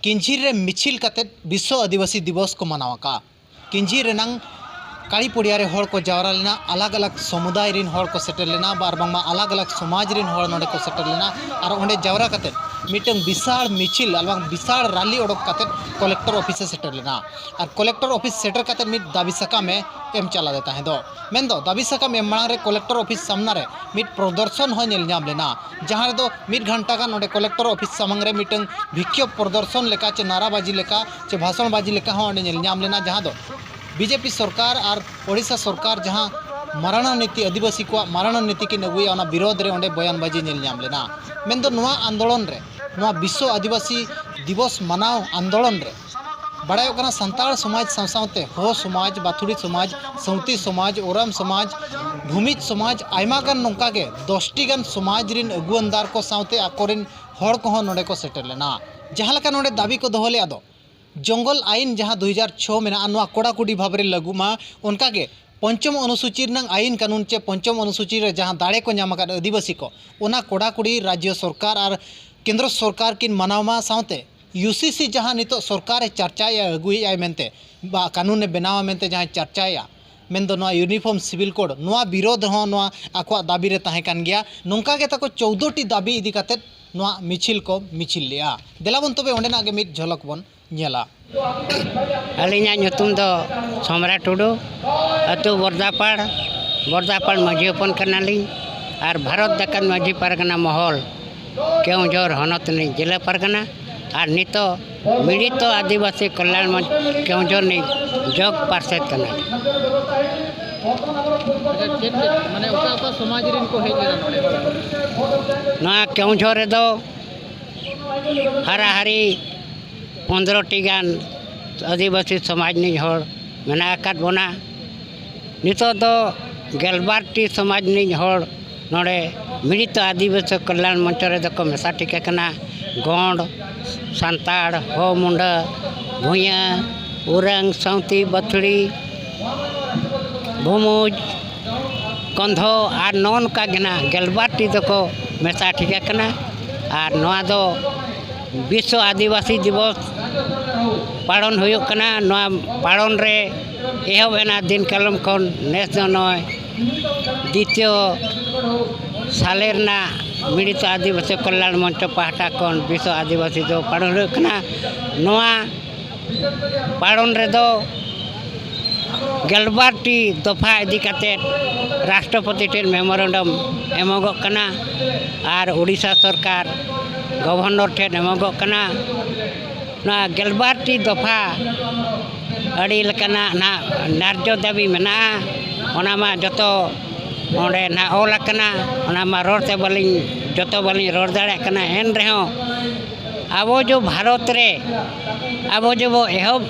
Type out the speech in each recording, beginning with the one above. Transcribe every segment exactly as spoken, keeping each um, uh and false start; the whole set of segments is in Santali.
ᱠᱤᱧᱡᱷᱤᱨ ᱨᱮ ᱢᱤᱪᱷᱤᱞ ᱠᱟᱛᱮᱫ ᱵᱤᱥᱥᱚ ᱟᱹᱫᱤᱵᱟᱹᱥᱤ ᱫᱤᱵᱚᱥ ᱠᱚ ᱢᱟᱱᱟᱣ ᱟᱠᱟᱫᱼᱟ᱾ ᱠᱤᱧᱡᱷᱤᱨ ᱨᱮᱱᱟᱝ ᱠᱟᱹᱲᱤ ᱯᱚᱲᱤᱭᱟ ᱨᱮ ᱦᱚᱲ ᱠᱚ ᱡᱟᱣᱨᱟ ᱞᱮᱱᱟ, ᱟᱞᱟᱜᱽ ᱟᱞᱟᱜᱽ ᱥᱚᱢᱩᱫᱟᱭ ᱨᱮᱱ ᱦᱚᱲ ᱠᱚ ᱥᱮᱴᱮᱨ ᱞᱮᱱᱟ, ᱟᱨ ᱵᱟᱝᱢᱟ ᱟᱞᱟᱜᱽ ᱟᱞᱟᱜᱽ ᱥᱚᱢᱟᱡᱽ ᱨᱮᱱ ᱦᱚᱲ ᱱᱚᱰᱮ ᱠᱚ ᱥᱮᱴᱮᱨ ᱞᱮᱱᱟ᱾ ᱟᱨ ᱚᱸᱰᱮ ᱡᱟᱣᱨᱟ ᱠᱟᱛᱮᱫ ᱢᱤᱫᱴᱟᱝ ᱵᱤᱥᱟᱞ ᱢᱤᱪᱷᱤᱞ ᱟᱨ ᱵᱟᱝ ᱵᱤᱥᱟᱞ ᱨᱟᱞᱤ ᱚᱰᱚᱠ ᱠᱟᱛᱮᱫ ᱠᱚᱞᱮᱠᱴᱚᱨ ᱚᱯᱷᱤᱥ ᱮ ᱥᱮᱴᱮᱨ ᱞᱮᱱᱟ᱾ ᱟᱨ ᱠᱚᱞᱮᱠᱴᱚᱨ ᱚᱯᱷᱤᱥ ᱥᱮᱴᱮᱨ ᱠᱟᱛᱮᱫ ᱢᱤᱫ ᱫᱟᱹᱵᱤ ᱥᱟᱠᱟᱢ ᱮ ᱮᱢ ᱪᱟᱞᱟᱫᱮ ᱛᱟᱦᱮᱸ ᱫᱚ᱾ ᱢᱮᱱᱫᱚ ᱫᱟᱹᱵᱤ ᱥᱟᱠᱟᱢ ᱮᱢ ᱢᱟᱲᱟᱝ ᱨᱮ ᱠᱚᱞᱮᱠᱴᱚᱨ ᱚᱯᱷᱤᱥ ᱥᱟᱢᱱᱟ ᱨᱮ ᱢᱤᱫ ᱯᱨᱚᱫᱚᱨᱥᱚᱱ ᱦᱚᱸ ᱧᱮᱞ ᱧᱟᱢ ᱞᱮᱱᱟ, ᱡᱟᱦᱟᱸ ᱨᱮᱫᱚ ᱢᱤᱫ ᱜᱷᱚᱱᱴᱟ ᱜᱟᱱ ᱚᱸᱰᱮ ᱠᱚᱞᱮᱠᱴᱚᱨ ᱚᱯᱷᱤᱥ ᱥᱟᱢᱟᱝ ᱨᱮ ᱢᱤᱫᱴᱟᱝ ᱵᱤᱠᱠᱷᱳᱵ ᱯᱨᱚᱫᱚᱨᱥᱚᱱ ᱞᱮᱠᱟ ᱪᱮ ᱱᱟᱨᱟᱵᱟᱡᱤ ᱞᱮᱠᱟ ᱪᱮ ᱵᱷᱟᱥᱚᱱ ᱵᱟᱡᱤ ᱞᱮᱠᱟ ᱦᱚᱸ ᱚᱸᱰᱮ ᱧᱮᱞ ᱧᱟᱢ ᱞᱮᱱᱟ, ᱡᱟᱦᱟᱸ ᱫᱚ ᱵᱤᱡᱮᱯᱤ ᱥᱚᱨᱠᱟᱨ ᱟᱨ ᱳᱰᱤᱥᱟ ᱥᱚᱨᱠᱟᱨ ᱡᱟᱦᱟᱸ ᱢᱟᱨᱟᱬᱟ ᱱᱤᱛᱤ, ᱟᱹᱫᱤᱵᱟᱹᱥᱤ ᱠᱚᱣᱟᱜ ᱢᱟᱨᱟᱬᱟ ᱱᱤᱛᱤ ᱠᱤᱱ ᱟᱹᱜᱩᱭᱟ, ᱚᱱᱟ ᱵᱤᱨᱳᱫᱷ ᱨᱮ ᱚᱸᱰᱮ ᱵᱚᱭᱟᱱ ᱵᱟᱡᱤ ᱧᱮᱞ ᱧᱟᱢ ᱞᱮᱱᱟ᱾ ᱢᱮᱱᱫᱚ ᱱᱚᱣᱟ ᱟᱱᱫᱳᱞᱚᱱ ᱨᱮ, ᱱᱚᱣᱟ ᱵᱤᱥᱥᱚ ᱟᱹᱫᱤᱵᱟᱹᱥᱤ ᱫᱤᱵᱚᱥ ᱢᱟᱱᱟᱣ ᱟᱱᱫᱳᱞᱚᱱ ᱨᱮ ᱵᱟᱲᱟᱭᱚᱜ ᱠᱟᱱᱟ, ᱥᱟᱱᱛᱟᱲ ᱥᱚᱢᱟᱡᱽ ᱥᱟᱶ ᱥᱟᱶᱛᱮ ᱦᱳ ᱥᱚᱢᱟᱡᱽ, ᱵᱟᱛᱷᱩᱲᱤ ᱥᱚᱢᱟᱡᱽ, ᱥᱟᱹᱣᱛᱤ ᱥᱚᱢᱟᱡᱽ, ᱳᱨᱟᱢ ᱥᱚᱢᱟᱡᱽ, ᱵᱷᱩᱢᱤᱡᱽ ᱥᱚᱢᱟᱡᱽ, ᱟᱭᱢᱟ ᱜᱟᱱ ᱱᱚᱝᱠᱟ ᱜᱮ ᱫᱚᱥᱴᱤ ᱜᱟᱱ ᱥᱚᱢᱟᱡᱽ ᱨᱤᱱ ᱟᱹᱜᱩᱣᱟᱹᱱᱫᱟᱨ ᱠᱚ ᱥᱟᱶᱛᱮ ᱟᱠᱚᱨᱤᱱ ᱦᱚᱲ ᱠᱚᱦᱚᱸ ᱱᱚᱰᱮ ᱠᱚ ᱥᱮᱴᱮᱨ ᱞᱮᱱᱟ᱾ ᱡᱟᱦᱟᱸ ᱞᱮᱠᱟ ᱱᱚᱰᱮ ᱫᱟᱹᱵᱤ ᱠᱚ ᱫᱚᱦᱚ ᱞᱮᱫᱼᱟ ᱫᱚ, ᱡᱚᱝᱜᱚᱞ ᱟᱭᱤᱱ ᱡᱟᱦᱟᱸ ᱫᱩ ᱦᱟᱡᱟᱨ ᱪᱷᱚ ᱢᱮᱱᱟᱜᱼᱟ, ᱱᱚᱣᱟ ᱠᱚᱲᱟᱠᱩᱲᱤ ᱵᱷᱟᱵᱽ ᱨᱮ ᱞᱟᱹᱜᱩᱜ ᱢᱟ, ᱚᱱᱠᱟᱜᱮ ᱯᱚᱧᱪᱚᱢ ᱚᱱᱩᱥᱩᱪᱤ ᱨᱮᱱᱟᱜ ᱟᱭᱤᱱ ᱠᱟᱹᱱᱩᱱ ᱪᱮ ᱯᱚᱧᱪᱚᱢ ᱚᱱᱩᱥᱩᱪᱤ ᱨᱮ ᱡᱟᱦᱟᱸ ᱫᱟᱲᱮ ᱠᱚ ᱧᱟᱢ ᱟᱠᱟᱫ ᱟᱹᱫᱤᱵᱟᱹᱥᱤ ᱠᱚ, ᱚᱱᱟ ᱠᱚᱲᱟᱠᱩᱲᱤ ᱨᱟᱡᱽᱡᱚ ᱥᱚᱨᱠᱟᱨ ᱟᱨ ᱠᱮᱱᱫᱨᱚ ᱥᱚᱨᱠᱟᱨ ᱠᱤᱱ ᱢᱟᱱᱟᱣ ᱢᱟ, ᱥᱟᱶᱛᱮ ᱭᱩ ᱥᱤ ᱥᱤ ᱡᱟᱦᱟᱸ ᱱᱤᱛᱚᱜ ᱥᱚᱨᱠᱟᱨᱮ ᱪᱟᱨᱪᱟᱭᱮᱫᱼᱟ, ᱟᱹᱜᱩᱭᱮᱫᱼᱟᱭ ᱢᱮᱱᱛᱮ, ᱵᱟ ᱠᱟᱹᱱᱩᱱᱮ ᱵᱮᱱᱟᱣᱟ ᱢᱮᱱᱛᱮ ᱡᱟᱦᱟᱸᱭ ᱪᱟᱨᱪᱟᱭᱮᱫᱼᱟ, ᱢᱮᱱᱫᱚ ᱱᱚᱣᱟ ᱤᱭᱩᱱᱤᱯᱷᱚᱨᱢ ᱥᱤᱵᱤᱞ ᱠᱳᱰ, ᱱᱚᱣᱟ ᱵᱤᱨᱳᱫᱷ ᱦᱚᱸ ᱱᱚᱣᱟ ᱟᱠᱚᱣᱟᱜ ᱫᱟᱹᱵᱤ ᱨᱮ ᱛᱟᱦᱮᱸ ᱠᱟᱱ ᱜᱮᱭᱟ᱾ ᱱᱚᱝᱠᱟ ᱜᱮ ᱛᱟᱠᱚ ᱪᱳᱫᱽᱫᱳ ᱴᱤ ᱫᱟᱹᱵᱤ ᱤᱫᱤ ᱠᱟᱛᱮᱫ ᱱᱚᱣᱟ ᱢᱤᱪᱷᱤᱞ ᱠᱚ ᱢᱤᱪᱷᱤᱞ ᱞᱮᱜᱼᱟ᱾ ᱫᱮᱞᱟ ᱵᱚᱱ ᱛᱚᱵᱮ ᱚᱸᱰᱮᱱᱟᱜ ᱜᱮ ᱢᱤᱫ ᱡᱷᱚᱞᱚᱠ ᱵᱚᱱ ᱧᱮᱞᱟ᱾ ᱟᱹᱞᱤᱧᱟᱜ ᱧᱩᱛᱩᱢ ᱫᱚ ᱥᱚᱢᱨᱟ ᱴᱩᱰᱩ, ᱟᱹᱛᱩ ᱵᱚᱨᱫᱟᱯᱟᱲ, ᱵᱚᱨᱫᱟᱯᱟᱲ ᱢᱟᱹᱡᱷᱤ ᱦᱚᱯᱚᱱ ᱠᱟᱱᱟᱞᱤᱧ ᱟᱨ ᱵᱷᱟᱨᱚᱛ ᱡᱟᱠᱟᱛ ᱢᱟᱹᱡᱷᱤ ᱯᱟᱨᱜᱟᱱᱟ ᱢᱚᱦᱚᱞ, ᱠᱮᱣᱚᱱᱡᱷᱚᱨ ᱦᱚᱱᱚᱛ ᱨᱤᱱᱤᱡ ᱡᱮᱞᱟ ᱯᱟᱨᱜᱟᱱᱟ ᱟᱨ ᱱᱤᱛᱚᱜ ᱢᱤᱲᱤᱛᱚ ᱟᱹᱫᱤᱵᱟᱹᱥᱤ ᱠᱚᱞᱭᱟᱬ ᱢᱚᱧᱪ ᱠᱮᱣᱚᱱᱡᱷᱚᱨ ᱨᱤᱱᱤᱡ ᱡᱚᱜᱽ ᱯᱟᱨᱥᱮᱛ ᱠᱟᱱᱟᱭ᱾ ᱟᱪᱪᱷᱟ, ᱪᱮᱫ ᱪᱮᱫ, ᱢᱟᱱᱮ ᱚᱠᱟ ᱚᱠᱟ ᱥᱚᱢᱟᱡᱽ ᱨᱮᱱ ᱠᱚ ᱦᱮᱡ ᱞᱮᱱᱟ ᱱᱚᱰᱮ? ᱱᱚᱣᱟ ᱠᱮᱣᱚᱱᱡᱷᱚᱨ ᱨᱮᱫᱚ ᱦᱟᱨᱟᱦᱟᱨᱤ ᱯᱚᱱᱫᱽᱨᱚ ᱴᱤ ᱜᱟᱱ ᱟᱹᱫᱤᱵᱟᱹᱥᱤ ᱥᱚᱢᱟᱡᱽ ᱨᱤᱱᱤᱡ ᱦᱚᱲ ᱢᱮᱱᱟᱜ ᱟᱠᱟᱫ ᱵᱚᱱᱟ᱾ ᱱᱤᱛᱚᱜ ᱫᱚ ᱜᱮᱞᱵᱟᱨ ᱴᱤ ᱥᱚᱢᱟᱡᱽ ᱨᱤᱱᱤᱡ ᱦᱚᱲ ᱱᱚᱰᱮ ᱢᱤᱲᱤᱛᱚ ᱟᱹᱫᱤᱵᱟᱹᱥᱤ ᱠᱚᱞᱭᱟᱬ ᱢᱚᱧᱪᱚ ᱨᱮᱫᱚ ᱠᱚ ᱢᱮᱥᱟ ᱴᱷᱤᱠ ᱟᱠᱟᱱᱟ᱾ ᱜᱚᱸᱰ, ᱥᱟᱱᱛᱟᱲ, ᱦᱳ ᱢᱩᱱᱰᱟᱹ, ᱵᱷᱩᱭᱟᱹ, ᱩᱨᱟᱹᱝ, ᱥᱟᱶᱛᱤ, ᱵᱟᱹᱛᱷᱲᱤ, ᱵᱷᱩᱢᱩᱡᱽ, ᱠᱚᱱᱫᱷᱚ ᱟᱨ ᱱᱚᱜᱼᱚ ᱱᱚᱝᱠᱟ ᱜᱮ ᱱᱟᱜ ᱜᱮᱞᱵᱟᱨ ᱴᱤ ᱫᱚᱠᱚ ᱢᱮᱥᱟ ᱴᱷᱤᱠ ᱟᱠᱟᱱᱟ᱾ ᱟᱨ ᱱᱚᱣᱟ ᱫᱚ ᱵᱤᱥᱥᱚ ᱟᱹᱫᱤᱵᱟᱹᱥᱤ ᱫᱤᱵᱚᱥ ᱯᱟᱞᱚᱱ ᱦᱩᱭᱩᱜ ᱠᱟᱱᱟ᱾ ᱱᱚᱣᱟ ᱯᱟᱞᱚᱱ ᱨᱮ ᱮᱦᱚᱵ ᱮᱱᱟ ᱫᱤᱱ ᱠᱟᱞᱚᱢ ᱠᱷᱚᱱ᱾ ᱱᱮᱥ ᱫᱚ ᱱᱚᱜᱼᱚᱭ ᱫᱤᱛᱤᱭᱚ ᱥᱟᱞᱮ ᱨᱮᱱᱟᱜ ᱢᱤᱲᱤᱛ ᱟᱹᱫᱤᱵᱟᱹᱥᱤ ᱠᱚᱞᱭᱟᱬ ᱢᱚᱧᱪᱚ ᱯᱟᱦᱴᱟ ᱠᱷᱚᱱ ᱵᱤᱥᱥᱚ ᱟᱹᱫᱤᱵᱟᱹᱥᱤ ᱫᱚ ᱯᱟᱞᱚᱱ ᱦᱩᱭᱩᱜ ᱠᱟᱱᱟ᱾ ᱱᱚᱣᱟ ᱯᱟᱞᱚᱱ ᱨᱮᱫᱚ ᱜᱮᱞᱵᱟᱨ ᱴᱤ ᱫᱚᱯᱷᱟ ᱤᱫᱤ ᱠᱟᱛᱮ ᱨᱟᱥᱴᱨᱚᱯᱚᱛᱤ ᱴᱷᱮᱱ ᱢᱮᱢᱳᱨᱮᱱᱰᱟᱢ ᱮᱢᱚᱜᱚᱜ ᱠᱟᱱᱟ ᱟᱨ ᱩᱰᱤᱥᱟ ᱥᱚᱨᱠᱟᱨ ᱜᱚᱵᱷᱚᱨᱱᱚᱨ ᱴᱷᱮᱱ ᱮᱢᱚᱜᱚᱜ ᱠᱟᱱᱟ᱾ ᱱᱚᱣᱟ ᱜᱮᱞᱵᱟᱨ ᱴᱤ ᱫᱚᱯᱷᱟ ᱟᱹᱰᱤ ᱞᱮᱠᱟᱱᱟᱜ ᱱᱟᱦᱟᱜ ᱱᱟᱨᱡᱚ ᱫᱟᱹᱵᱤ ᱢᱮᱱᱟᱜᱼᱟ᱾ ᱚᱱᱟ ᱢᱟ ᱡᱚᱛᱚ ᱚᱸᱰᱮ ᱱᱟᱦᱟᱜ ᱚᱞ ᱟᱠᱟᱱᱟ᱾ ᱚᱱᱟ ᱢᱟ ᱨᱚᱲ ᱛᱮ ᱵᱟᱹᱞᱤᱧ, ᱡᱚᱛᱚ ᱵᱟᱹᱞᱤᱧ ᱨᱚᱲ ᱫᱟᱲᱮᱭᱟᱜ ᱠᱟᱱᱟ᱾ ᱮᱱ ᱨᱮᱦᱚᱸ ᱟᱵᱚ ᱡᱚ ᱵᱷᱟᱨᱚᱛ ᱨᱮ ᱟᱵᱚ ᱡᱮ ᱵᱚ ᱮᱦᱚᱵ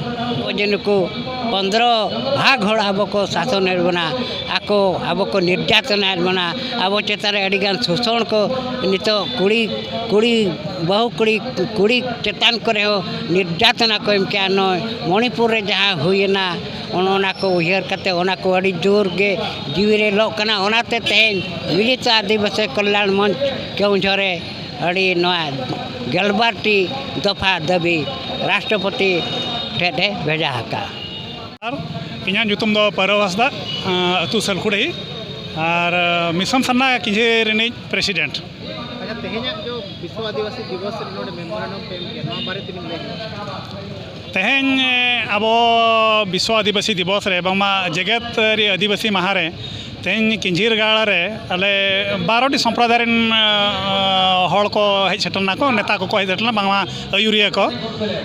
ᱡᱮ ᱱᱩᱠᱩ ᱯᱚᱱᱫᱽᱨᱚ ᱵᱷᱟᱜᱽ ᱦᱚᱲ ᱟᱵᱚ ᱠᱚ ᱥᱟᱥᱚᱱᱮᱫ ᱵᱚᱱᱟ, ᱟᱠᱚ ᱟᱵᱚ ᱠᱚ ᱱᱤᱨᱡᱟᱛᱚᱱᱟᱭᱮᱫ ᱵᱚᱱᱟ, ᱟᱵᱚ ᱪᱮᱛᱟᱱ ᱨᱮ ᱟᱹᱰᱤᱜᱟᱱ ᱥᱳᱥᱚᱱ ᱠᱚ ᱱᱤᱛᱚᱜ ᱠᱩᱲᱤ, ᱠᱩᱲᱤ, ᱵᱟᱹᱦᱩ ᱠᱩᱲᱤ, ᱠᱩᱲᱤ ᱪᱮᱛᱟᱱ ᱠᱚᱨᱮ ᱦᱚᱸ ᱱᱤᱨᱡᱟᱛᱚᱱᱟ ᱠᱚ ᱮᱢ ᱠᱮᱜᱼᱟ᱾ ᱱᱚᱜᱼᱚᱭ ᱢᱚᱬᱤᱯᱩᱨ ᱨᱮ ᱡᱟᱦᱟᱸ ᱦᱩᱭᱮᱱᱟ, ᱚᱱ-, ᱚᱱᱟ ᱠᱚ ᱩᱭᱦᱟᱹᱨ ᱠᱟᱛᱮ ᱚᱱᱟ ᱠᱚ ᱟᱹᱰᱤ ᱡᱳᱨ ᱜᱮ ᱡᱤᱣᱤ ᱨᱮ ᱞᱚᱜ ᱠᱟᱱᱟ᱾ ᱚᱱᱟᱛᱮ ᱛᱮᱦᱮᱧ ᱢᱤᱲᱤᱛ ᱟᱹᱫᱤᱵᱟᱹᱥᱤ ᱠᱚᱞᱭᱟᱬ ᱢᱚᱧᱪ ᱠᱮᱣᱚᱱᱡᱷᱚᱨ ᱨᱮ ᱟᱹᱰᱤ ᱱᱚᱣᱟ ᱜᱮᱞᱵᱟᱨ ᱴᱤ ᱫᱚᱯᱷᱟ ᱫᱟᱹᱵᱤ ᱨᱟᱥᱴᱨᱚᱯᱚᱛᱤ ᱴᱷᱮᱱ ᱮ ᱵᱷᱮᱡᱟ ᱟᱠᱟᱫᱼᱟ᱾ ᱟᱨ ᱤᱧᱟᱹᱜ ᱧᱩᱛᱩᱢ ᱫᱚ ᱯᱟᱹᱨᱟᱹᱣ ᱦᱟᱸᱥᱫᱟ, ᱟᱹᱛᱩ ᱥᱟᱞᱠᱷᱩᱰᱟᱹᱦᱤ, ᱟᱨ ᱢᱤᱥᱚᱱ ᱥᱟᱨᱱᱟ ᱠᱤᱧᱡᱷᱤ ᱨᱤᱱᱤᱡ ᱯᱨᱮᱥᱤᱰᱮᱱᱴ᱾ ᱟᱪᱪᱷᱟ, ᱛᱮᱦᱮᱧᱟᱜ ᱡᱚ ᱵᱤᱥᱥᱚ ᱟᱹᱫᱤᱵᱟᱹᱥᱤ ᱫᱤᱵᱚᱥ ᱨᱮ ᱱᱚᱰᱮ ᱢᱮᱢᱳᱨᱮᱱᱰᱟᱢ ᱯᱮ ᱮᱢ ᱠᱮᱫ, ᱱᱚᱣᱟ ᱵᱟᱨᱮ ᱛᱮᱵᱤᱱ ᱞᱟᱹᱭ ᱧᱚᱜᱟ? ᱛᱮᱦᱮᱧ ᱟᱵᱚ ᱵᱤᱥᱥᱚ ᱟᱹᱫᱤᱵᱟᱹᱥᱤ ᱫᱤᱵᱚᱥ ᱨᱮ, ᱵᱟᱝᱢᱟ ᱡᱮᱜᱮᱛ ᱨᱮ ᱟᱹᱫᱤᱵᱟᱹᱥᱤ ᱢᱟᱦᱟ ᱨᱮ, ᱛᱮᱦᱮᱧ ᱠᱤᱧᱡᱷᱤᱨ ᱜᱟᱲ ᱨᱮ ᱟᱞᱮ ᱵᱟᱨᱚ ᱴᱤ ᱥᱚᱢᱯᱨᱚᱫᱟᱭ ᱨᱮᱱ, ᱟᱸ, ᱦᱚᱲ ᱠᱚ ᱦᱮᱡ ᱥᱮᱴᱮᱨ ᱞᱮᱱᱟ ᱠᱚ, ᱱᱮᱛᱟ ᱠᱚᱠᱚ ᱦᱮᱡ ᱥᱮᱴᱮᱨ ᱞᱮᱱᱟ, ᱵᱟᱝᱢᱟ ᱟᱹᱭᱩᱨᱤᱭᱟᱹ ᱠᱚ᱾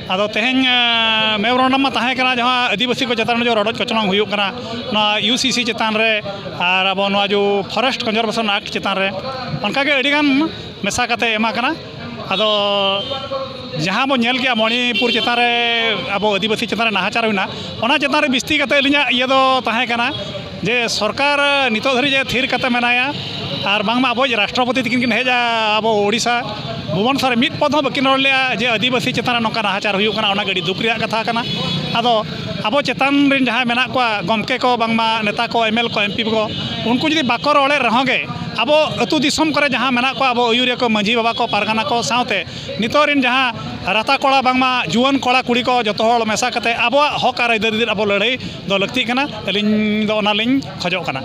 ᱟᱫᱚ ᱛᱮᱦᱮᱧ, ᱟᱸ, ᱢᱮᱢᱳᱨᱮᱱᱰᱟᱢ ᱢᱟ ᱛᱟᱦᱮᱸ ᱠᱟᱱᱟ ᱡᱟᱦᱟᱸ ᱟᱹᱫᱤᱵᱟᱹᱥᱤ ᱠᱚ ᱪᱮᱛᱟᱱ ᱨᱮ ᱡᱮ ᱨᱚᱰᱚᱡ ᱠᱚᱪᱞᱚᱱ ᱦᱩᱭᱩᱜ ᱠᱟᱱᱟ ᱱᱚᱣᱟ ᱤᱭᱩ ᱥᱤ ᱥᱤ ᱪᱮᱛᱟᱱ ᱨᱮ, ᱟᱨ ᱟᱵᱚ ᱱᱚᱣᱟ ᱡᱮ ᱯᱷᱚᱨᱮᱥᱴ ᱠᱚᱱᱡᱟᱨᱵᱷᱮᱥᱚᱱ ᱮᱠᱴ ᱪᱮᱛᱟᱱ ᱨᱮ, ᱚᱱᱠᱟᱜᱮ ᱟᱹᱰᱤᱜᱟᱱ ᱢᱮᱥᱟ ᱠᱟᱛᱮ ᱮᱢᱟ ᱠᱟᱱᱟ᱾ ᱟᱫᱚ ᱡᱟᱦᱟᱸ ᱵᱚᱱ ᱧᱮᱞ ᱠᱮᱜᱼᱟ ᱢᱚᱬᱤᱯᱩᱨ ᱪᱮᱛᱟᱱ ᱨᱮ, ᱟᱵᱚ ᱟᱹᱫᱤᱵᱟᱹᱥᱤ ᱪᱮᱛᱟᱱ ᱨᱮ ᱱᱟᱦᱟᱪᱟᱨ ᱦᱩᱭᱱᱟ, ᱚᱱᱟ ᱪᱮᱛᱟᱱ ᱨᱮ ᱵᱤᱥᱛᱤ ᱠᱟᱛᱮ ᱟᱹᱞᱤᱧᱟᱜ ᱤᱭᱟᱹ ᱫᱚ ᱛᱟᱦᱮᱸ ᱠᱟᱱᱟ ᱡᱮ ᱥᱚᱨᱠᱟᱨ ᱱᱤᱛᱚᱜ ᱫᱷᱟᱹᱨᱤᱡ ᱮ ᱛᱷᱤᱨ ᱠᱟᱛᱮ ᱢᱮᱱᱟᱭᱟ, ᱟᱨ ᱵᱟᱝᱢᱟ ᱟᱵᱚᱭᱤᱡ ᱨᱟᱥᱴᱨᱚᱯᱚᱛᱤ ᱛᱤᱠᱤᱱ ᱠᱤᱱ ᱦᱮᱡᱼᱟ ᱟᱵᱚ ᱳᱰᱤᱥᱟ ᱵᱷᱩᱵᱚᱱᱮᱥᱚᱨ ᱨᱮ, ᱢᱤᱫ ᱯᱚᱫ ᱦᱚᱸ ᱵᱟᱹᱠᱤᱱ ᱨᱚᱲ ᱞᱮᱜᱼᱟ ᱡᱮ ᱟᱹᱫᱤᱵᱟᱹᱥᱤ ᱪᱮᱛᱟᱱ ᱨᱮ ᱱᱚᱝᱠᱟ ᱱᱟᱦᱟᱪᱟᱨ ᱦᱩᱭᱩᱜ ᱠᱟᱱᱟ, ᱚᱱᱟ ᱜᱮ ᱟᱹᱰᱤ ᱫᱩᱠ ᱨᱮᱭᱟᱜ ᱠᱟᱛᱷᱟ ᱠᱟᱱᱟ᱾ ᱟᱫᱚ ᱟᱵᱚ ᱪᱮᱛᱟᱱ ᱨᱮᱱ ᱡᱟᱦᱟᱸᱭ ᱢᱮᱱᱟᱜ ᱠᱚᱣᱟ, ᱜᱚᱢᱠᱮ ᱠᱚ, ᱵᱟᱝᱢᱟ ᱱᱮᱛᱟ ᱠᱚ, ᱮᱢ ᱮᱞ ᱠᱚ, ᱮᱢ ᱯᱤ ᱠᱚ, ᱩᱱᱠᱩ ᱡᱩᱫᱤ ᱵᱟᱠᱚ ᱨᱚᱲᱮᱫ ᱨᱮᱦᱚᱸ ᱜᱮ, ᱟᱵᱚ ᱟᱹᱛᱩ ᱫᱤᱥᱚᱢ ᱠᱚᱨᱮ ᱡᱟᱦᱟᱸ ᱢᱮᱱᱟᱜ ᱠᱚᱣᱟ, ᱟᱵᱚ ᱟᱹᱭᱩᱨᱤᱭᱟᱹ ᱠᱚ, ᱢᱟᱹᱡᱷᱤ ᱵᱟᱵᱟ ᱠᱚ, ᱯᱟᱨᱜᱟᱱᱟ ᱠᱚ ᱥᱟᱶᱛᱮ ᱱᱤᱛᱚᱜ ᱨᱮᱱ ᱡᱟᱦᱟᱸ ᱨᱟᱛᱟ ᱠᱚᱲᱟ, ᱵᱟᱝᱢᱟ ᱡᱩᱣᱟᱹᱱ ᱠᱚᱲᱟ ᱠᱩᱲᱤ ᱠᱚ, ᱡᱚᱛᱚ ᱦᱚᱲ ᱢᱮᱥᱟ ᱠᱟᱛᱮ ᱟᱵᱚᱣᱟᱜ ᱦᱚᱠ ᱟᱨ ᱟᱹᱭᱫᱟᱹᱨᱤ ᱞᱟᱹᱜᱤᱫ ᱟᱵᱚ ᱞᱟᱹᱲᱦᱟᱹᱭ ᱫᱚ ᱞᱟᱹᱠᱛᱤᱜ ᱠᱟᱱᱟ᱾ ᱟᱹᱞᱤᱧ ᱫᱚ ᱚᱱᱟᱞᱤᱧ ᱠᱷᱚᱡᱚᱜ ᱠᱟᱱᱟ᱾